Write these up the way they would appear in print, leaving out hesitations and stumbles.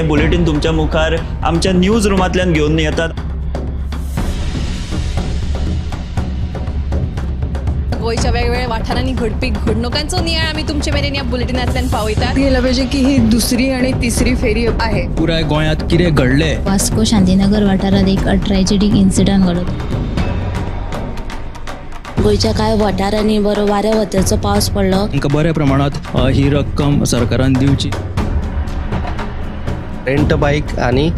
आनी हें बुलेटीन तुमच्या मुखार आमच्या न्यूज रुमांतल्यान घेवन येतात. गोंयच्या वेगवेगळ्या वाठारांनी घडपी घडणुकांचो नियाळ आमी तुमचे मेरेन ह्या बुलेटिनांतल्यान पावयतात. गेलं पाहिजे की ही दुसरी आणि तिसरी फेरी आहे. पुराय गोंयांत कितें घडलें. वास्को शांतीनगर वाठारात एक ट्रॅजेडीक इन्सिडंट घडलो. गोंयच्या कांय वाठारांनी बरो वाऱ्या वताचो पावस पडलो. तांकां बऱ्या प्रमाणांत ही रक्कम सरकारान दिवची. रेंट बायक आनी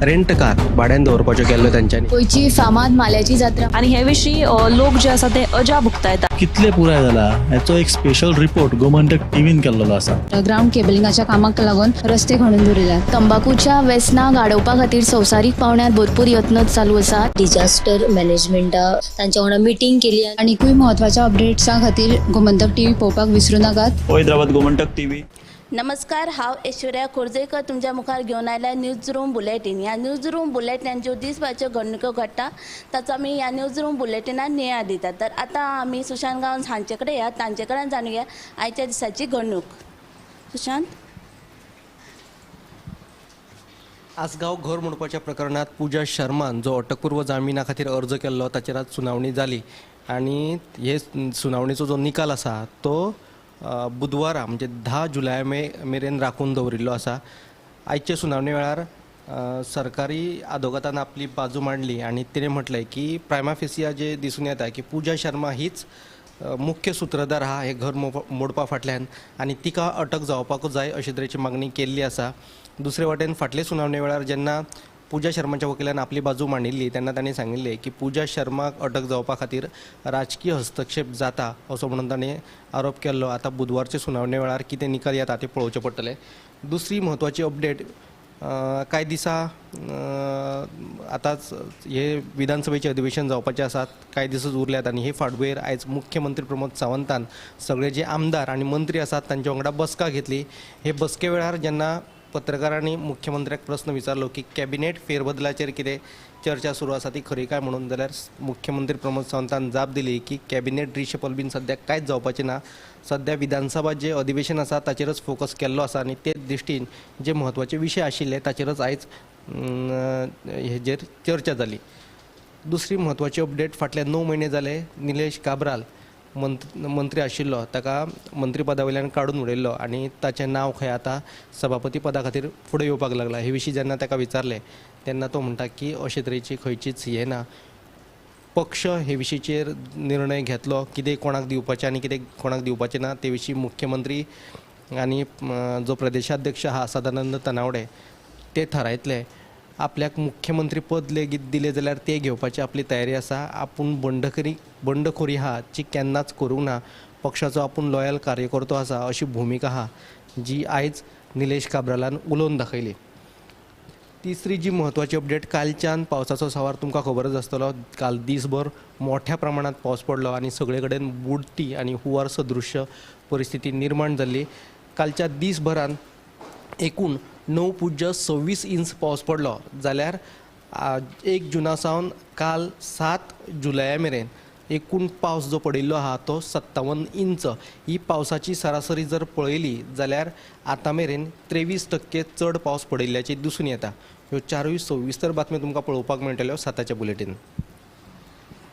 रेंट कार भाड्यान दवरपाच्यो केल्ल्यो तेंच्यांनी. गोंयची फामाद माल्याची जात्रा आनी हे विशीं लोक जे आसा ते अजाप उक्तायतात. कितले पुराय जाला हेचो एक स्पेशल रिपोर्ट गोमंतक टीव्हीन केल्लो आसा. ग्रावंड केबलिंगाच्या कामाक लागून रस्ते खणून दवरिल्यात. तंबाकूच्या वेसनाक आडोवपा खातीर संवसारीक पावंड्यार भरपूर यत्न चालू आसात. डिजास्टर मॅनेजमेंटा तांच्या वांगडा मिटींग केली. आनीकूय म्हत्वाच्या अपडेट्सां खातीर गोमंतक टीव्ही पळोवपाक विसरूं नाकात. पळयत रावात गोमंतक टीव्ही. नमस्कार, हांव ऐश्वर्या खोर्जेकर तुमच्या मुखार घेवन आयल्या न्यूज रूम बुलेटीन. ह्या न्यूज रूम बुलेटीनान ज्यो दिसभराच्यो घडणुको घडटा ताचो आमी ह्या न्यूज रूम बुलेटिनान नियाळ दितात. तर आतां आमी सुशांत गांवस हांचे कडेन या, तांचे कडेन जाणुया आयच्या दिसाची घडणूक. सुशांत. आसगांव घर मोडपाच्या प्रकरणांत पूजा शर्मान जो अटकपूर्व जामिना खातीर अर्ज केल्लो ताचेर आज सुनावणी जाली आनी हे सुनावणेचो जो निकाल आसा तो बुधवारा म्हणजे 10 जुलय मेरेन राखून दवरिल्लो आसा. आयचे सुनावणे वेळार सरकारी आदवोगादान आपली बाजू मांडली आनी तिणें म्हटलें की प्रायमा फेसिया जे दिसून येता की पूजा शर्मा हीच मुख्य सुत्रधार आहा हे घर मोडपा फाटल्यान आनी तिका अटक जावपाकूच जाय अशे तरेची मागणी केल्ली आसा. दुसरे वाटेन फाटले सुनावणे वेळार जेन्ना पूजा शर्माच्या वकिलान आपली बाजू मांडिल्ली तेन्ना तांणी सांगिल्लें की पूजा शर्माक अटक जावपा खातीर राजकीय हस्तक्षेप जाता असो म्हणून ताणें आरोप केल्लो. आतां बुधवारचे सुनावणे वेळार कितें निकाल येता तें पळोवचें पडटलें. दुसरी म्हत्वाची अपडेट, कांय दिसा आतांच हे विधानसभेचें अधिवेशन जावपाचें आसा, कांय दिसूच उरल्यात आनी हे फाटभुंयेर आयज मुख्यमंत्री प्रमोद सावंतान सगळे जे आमदार आनी मंत्री आसात तांच्या वांगडा बसका घेतली. हे बसके वेळार जेन्ना पत्रकारांनी मुख्यमंत्र्याक प्रस्न विचारलो की कॅबिनेट फेरबदलाचेर कितें चर्चा सुरू आसा ती खरी काय म्हणून, जाल्यार मुख्यमंत्री प्रमोद सावंतान जाप दिली की कॅबिनेट रिशफल बीन सद्याक कांयच जावपाचें ना. सद्या विधानसभा जे अधिवेशन आसा ताचेरच फोकस केल्लो आसा आनी ते दृश्टीन जे म्हत्वाचे विशय आशिल्ले ताचेरच आयज हेजेर चर्चा जाली. दुसरी म्हत्वाची अपडेट, फाटले 9 म्हयने जाले निलेश काब्राल मंत्री आशिल्लो ताका मंत्रीपदा वयल्यान काडून उडयल्लो आनी ताचें नांव खंय आतां सभापती पदा खातीर फुडें येवपाक लागलां. हे विशीं जेन्ना ताका विचारलें तेन्ना तो म्हणटा की अशे तरेची खंयचीच हें ना, पक्ष हे विशींचेर निर्णय घेतलो कितें कोणाक दिवपाचें आनी कितें कोणाक दिवपाचें ना ते विशीं मुख्यमंत्री आनी जो प्रदेशाध्यक्ष आहा सदानंद तनावडे ते थारायतले. आपल्याक मुख्यमंत्री पद लेगीत दिलें जाल्यार ते घेवपाची आपली तयारी आसा. आपूण बंडखोरी आहा जी केन्नाच करूंक ना, पक्षाचो आपूण लॉयल कार्यकर्तो आसा अशी भुमिका आहा जी आयज निलेश काब्रालान उलोवन दाखयली. तिसरी जी म्हत्वाची अपडेट, कालच्यान पावसाचो सांवार तुमकां खबरच आसतलो. काल दीसभर मोठ्या प्रमाणांत पावस पडलो आनी सगळे कडेन बुडटी आनी हुंवार सदृश्य परिस्थिती निर्माण जाल्ली. कालच्या दीसभरान एकूण 9.26 इंच पावस पडलो, जाल्यार 1 जुना सावन काल 7 जुलया मेरेन एकूण पावस जो पडिल्लो आहा तो 57 इंच. ही पावसाची सरासरी जर पळयली जाल्यार आतां मेरेन 23% चड पावस पडिल्ल्याची दिसून येता. ह्यो चारूय सविस्तर बातम्यो तुमकां पळोवपाक मेळटल्यो 7च्या बुलेटीन.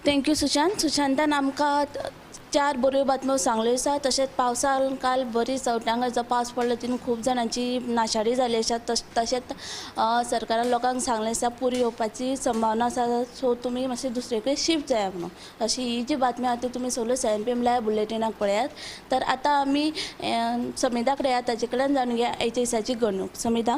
Thank you Sushant. सुशांतान आमकां 4 बऱ्यो बातम्यो सांगल्यो आसा. तशेंच पावसान काल बरी चवटांगा जो पावस पडलो तितून खूब जाणांची नाशाडी जाली आसा. तशेंच सरकारान लोकांक सांगलें आसा पूर येवपाची संभावना आसा, सो तुमी मातशें दुसरे कडेन शिफ्ट जाया म्हणून. अशी ही जी बातमी आसा ती तुमी सगळ्यो 7 PM live बुलेटिनाक पळयात. तर आतां आमी समिधा कडेन या, ताचे कडेन जाणून घेया आयच्या दिसाची घडणूक. समिधा.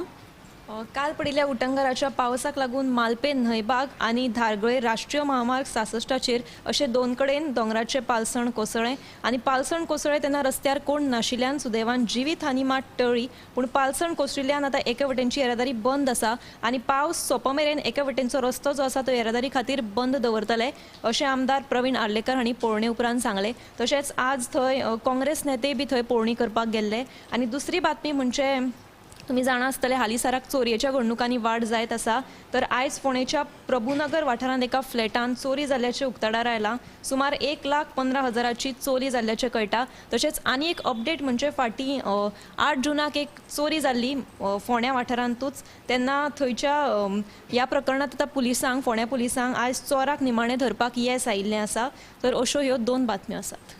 काल पडिल्ल्या उटंगाराच्या पावसाक लागून मालपे न्हंयबाग आनी धारगळे राष्ट्रीय महामार्ग 66चेर अशे दोन कडेन दोंगराचे पालसण कोसळ्ळें आनी पालसण कोसळ्ळें तेन्ना रस्त्यार कोण नाशिल्ल्यान सुदैवान जिवीत हानी मात टळ्ळी, पूण पालसण कोसळिल्ल्यान आतां एके वटेनची येरादारी बंद आसा आनी पावस सोंपो मेरेन एके वटेनचो रस्तो जो आसा तो येरादारी खातीर बंद दवरतले अशें आमदार प्रवीण आर्लेकर हांणी पळोवणे उपरांत सांगलें. तशेंच आज थंय काँग्रेस नेते बी थंय पळोवणी करपाक गेल्ले. आनी दुसरी बातमी म्हणजे तुमी जाणा आसतले हालींसराक चोरयेच्या घडणुकांनी वाड जायत आसा. तर आयज फोंडेच्या प्रभुनगर वाठारांत एका फ्लॅटान चोरी जाल्ल्याचें उक्ताडार आयलां. सुमार 1,15,000ची चोरी जाल्ल्याचें कळटा. तशेंच आनी एक अपडेट म्हणजे फाटीं 8 जूनाक एक चोरी जाल्ली फोंड्या वाठारांतूच, तेन्ना थंयच्या ह्या प्रकरणांत आतां पुलिसांक, फोंड्या पुलिसांक आयज चोराक निमाणें धरपाक येस आयिल्लें आसा. तर अश्यो ह्यो दोन बातम्यो आसात.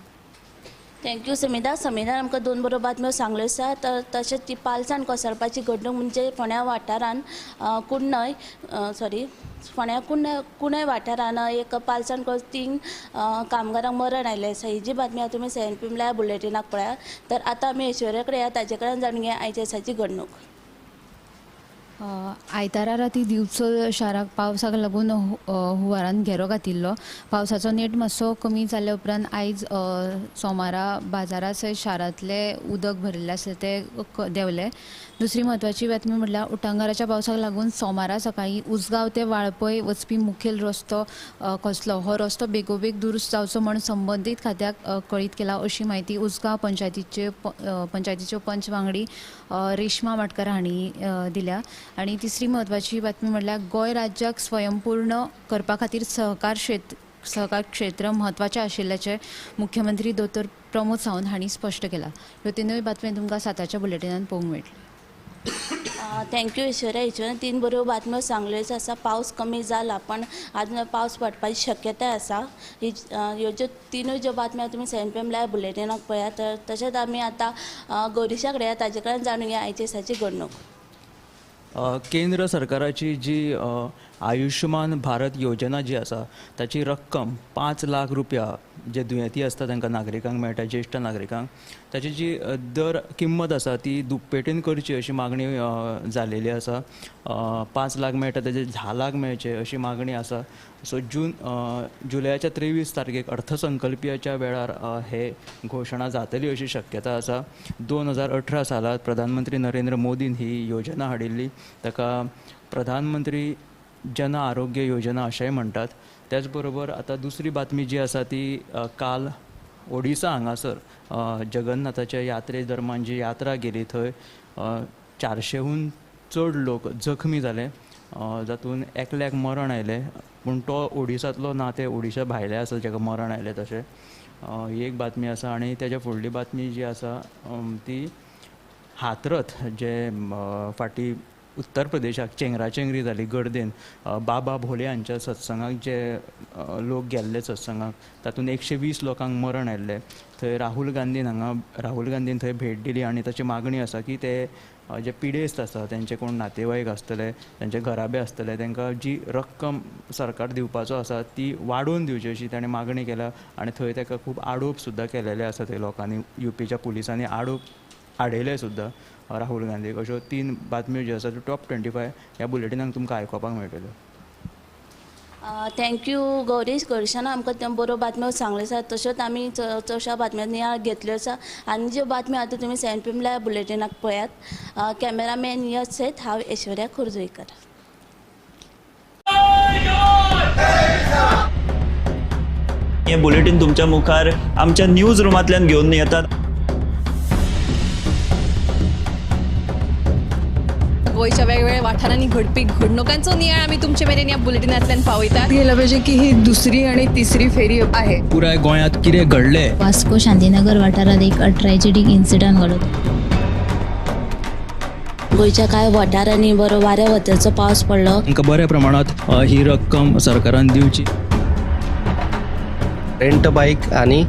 Thank you Samida. समिदान आमकां दोन बऱ्यो बातम्यो सांगल्यो आसा. तर तशेंच ती पालसाण कोसळपाची घडणूक म्हणजे फोंड्या वाठारान कुण्णय सॉरी फोंड्या कुणय वाठारान एक पालसाण 3 कामगारांक मरण आयलें आसा. ही जी बातमी आसा तुमी 7 PM live बुलेटिनाक पळयात. तर आतां आमी ऐश्वर्या कडेन या, ताजे कडेन जाणून घेया आयच्या दिसाची घडणूक. आयतारा राती दिवचल शाराक पावसाक लागून हुंवारान घेरो घातिल्लो. पावसाचो नेट मातसो कमी जाल्या उपरांत आयज सोमारा बाजारा सयत शारांतले उदक भरिल्लें आसलें तें देंवलें. दुसरी म्हत्वाची बातमी म्हटल्यार उटंगाराच्या पावसाक लागून सोमारा सकाळीं उजगांव ते वाळपय वचपी मुखेल रस्तो कसलो हो रस्तो बेगोबेग दुरुस्त जावचो म्हूण संबंदीत खात्याक कळीत केला अशी म्हायती उजगांव पंचायतीच्यो पंच वांगडी रेश्मा माटकर हांणी दिल्या. आनी तिसरी म्हत्वाची बातमी म्हटल्यार गोंय राज्याक स्वयंपूर्ण करपा खातीर सहकार क्षेत्र म्हत्वाचें आशिल्ल्याचें मुख्यमंत्री दोतोर प्रमोद सावंत हांणी स्पश्ट केलां. ह्यो तिनूय बातम्यो तुमकां 7च्या बुलेटिनान पळोवंक मेळटल्यो. Thank you Aishwarya. Aishwarya 3 बऱ्यो बातम्यो सांगल्यो आसा. पावस कमी जाला पण आजून पावस पडपाची शक्यताय आसा. ह्यो ज्यो तिनूय ज्यो बातम्यो तुमी 7 PM live बुलेटिनाक पळयात. तर तशेंच आमी आतां गौरीशा कडेन ताजे कडेन जाणून घेया आयच्या दिसाची घडणूक. केंद्र सरकाराची जी आयुष्यमान भारत योजना जी आसा ताची रक्कम 5 लाख रुपया जे दुयेंती आसता तांकां नागरिकांक मेळटा, ज्येश्ठ नागरिकांक, ताची जी दर किंमत आसा ती दुप्पेटीन करची अशी मागणी जालेली आसा. 5 लाख मेळटा ताजे 10 लाख मेळचे अशी मागणी आसा. सो जुलयाच्या 23 तारखेक अर्थसंकल्पियाच्या वेळार हे घोशणा जातली अशी शक्यता आसा. 2018 सालात प्रधानमंत्री नरेंद्र मोदीन ही योजना हाडिल्ली, ताका प्रधानमंत्री जन आरोग्य योजना अशेंय म्हणटात. त्याच बरोबर आतां दुसरी बातमी जी आसा ती काल ओडिसा हांगासर जगन्नाथाच्या यात्रे दरम्यान जी यात्रा गेली थंय 400हून चड लोक जखमी जाले, जातून एकल्याक मरण आयलें, पूण तो ओडिसांतलो ना, ते ओडिशा भायले आसा जाका मरण आयलें तशें. ही एक बातमी आसा. आनी तेज्या फुडली बातमी जी आसा ती हाथरथ जे फाटीं उत्तर प्रदेशाक चेंगराचेंगरी जाली गर्देन, बाबा भोले हांच्या सत्संगाक जे लोक गेल्ले सत्संगाक तातूंत 120 लोकांक मरण आयिल्लें. थंय राहुल गांधीन थंय भेट दिली आनी ताची मागणी आसा की ते जे पिडेस्त आसा तेंचे कोण नातेवाईक आसतले, तेंचे घराबे आसतले, तांकां जी रक्कम सरकार दिवपाचो आसा ती वाडोवन दिवची अशी ताणें मागणी केल्या. आनी थंय ताका खूब आरोप सुद्दां केलेले आसा, थंय लोकांनी युपीच्या पुलिसांनी आरोप आडयले सुद्दां राहुल गांधीक. अश्यो 3 बातम्यो ज्यो आसा त्यो टॉप 25 ह्या बुलेटिनाक तुमकां आयकुपाक मेळटल्यो. Thank you Gaurish. गौरीशान आमकां त्यो बऱ्यो बातम्यो सांगल्यो आसा. तश्योच आमी चडश्या बातम्यो नियाळ घेतल्यो आसा. आनी ज्यो बातम्यो आतां तुमी 7 PM live बुलेटिनाक पळयात. कॅमेरामॅन यश सयत हांव ऐश्वर्या खोर्जुंवेकर. हे बुलेटीन तुमच्या मुखार आमच्या न्यूज रुमांतल्यान घेवन येतात. गोंयच्या वेगवेगळ्या वाठारांनी घडपी घडणुकांचो नियाळ आमी तुमचे मेरेन ह्या बुलेटिनांतल्यान पावयतात. गेलं पाहिजे की ही दुसरी आणि तिसरी फेरी आहे. पुराय गोंयांत कितें घडलें, वास्को शांतीनगर वाठारांत एक ट्रॅजेडीक इन्सिडंट घडलो. गोंयच्या कांय वाठारांनी बरो वाऱ्या वताचो पावस पडलो. तांकां बऱ्या प्रमाणांत ही रक्कम सरकारान दिवची. रेंट बायक आनी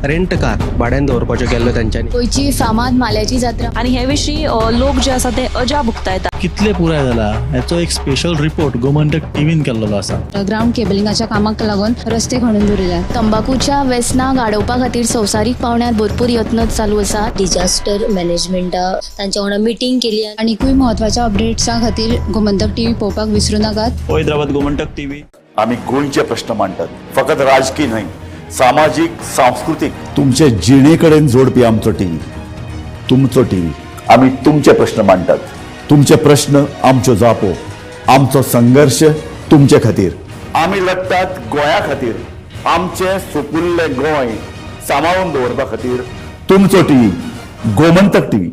रेंट कार भाड्यान दवरपाच्यो केल्ल्यो तेंच्यांनी. गोंयची फामाद माल्याची जात्रा आनी हे विशीं लोक जे आसा ते अजाप उक्तायतात. कितले पुराय जाला हेचो एक स्पेशल रिपोर्ट गोमंतक टीव्हीन केल्लो आसा. ग्रावंड केबलिंगाच्या कामाक लागून रस्ते खणून दवरिल्ले. तंबाखूच्या व्यसनाक आडोवपा खातीर संवसारीक पावंड्यार भरपूर यत्न चालू आसा. डिजास्टर मॅनेजमेंटा तांच्या वांगडा मिटींग केली. आनीकूय म्हत्वाच्या अपडेट्सां खातीर गोमंतक टीव्ही पळोवपाक विसरूं नाकात. पळयत रावात गोमंतक टीव्ही. आमी गोंयचे प्रश्न मांडटात, फकत राजकीय न्हय, सामाजीक, सांस्कृतीक, तुमचे जिणे कडेन जोडपी आमचो टीव्ही, तुमचो टीव्ही. आमी तुमचे प्रश्न मांडटात, तुमचे प्रश्न आमच्यो जापो, आमचो संघर्श तुमचे खातीर. आमी लढटात गोंया खातीर, आमचें सुपुल्लें गोंय सांबाळून दवरपा खातीर. तुमचो टीव्ही, गोमंतक टीव्ही.